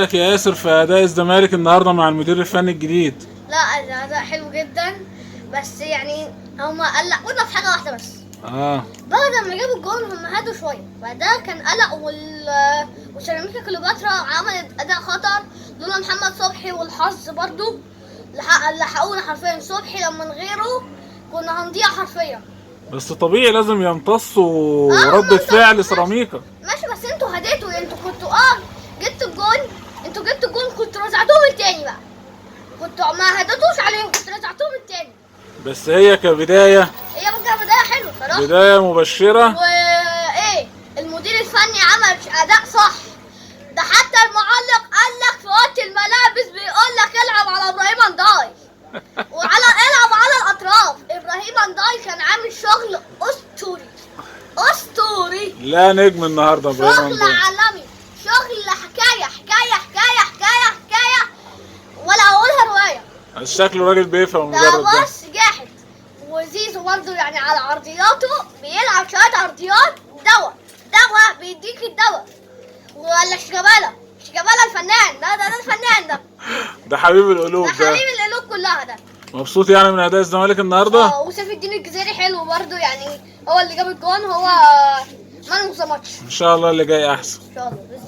رايك يا ياسر في اداء الزمالك النهارده مع المدير الفني الجديد؟ لا، الأداء حلو جدا، بس يعني هما قلقونا في حاجة واحدة بس. اه. بعد ما جابوا الجون هما هدوا شوية، فده كان قلق. وسيراميكا كليوباترا عملت أداء خطر لولا محمد صبحي والحظ برضو لحقونا حرفيا. صبحي لما من غيره كنا هنضيع حرفيا. بس طبيعي لازم يمتصوا آه، ردة هم فعل امتصوا. سيراميكا. ماشي، بس انتوا هديتوا، انتوا كنتوا جبتوا الجون، انتوا جبتوا الجون، كنتوا رزعتوهم التاني بقى، كنتوا ما هديتوش عليهم، كنتوا رزعتوهم التاني. بس هي كبداية هي ممكن بداية حلوة صراحة. بداية مبشرة. وايه، المدير الفني عمل اداء صح، ده حتى المعلق قال لك في اوضة الملابس بيقول لك العب على ابراهيم انداي وعلى العب على الاطراف. ابراهيم انداي كان عامل شغل اسطوري اسطوري. لا، نجم النهارده ابراهيم شغل أنداي. عالمي، شغل حكاية حكاية حكاية حكاية حكاية، ولا اقولها رواية. شكله راجل بيفهم ده المدرب ده. بص جاحد. وزيزو برضه يعني على عرضياته بيلعب شوية عرضيات، دواء دواء، بيديك الدواء. ولا شيكابالا، شيكابالا الفنان ده، ده الفنان ده. ده حبيب القلوب ده ده. حبيب القلوب كلها ده. مبسوط يعني من اداء الزمالك النهارده؟ اه، وسيف الدين الجزيري حلو برضه، يعني هو اللي جاب الجون، هو man of the match. ان شاء الله اللي جاي احسن. ان شاء الله باذن الله.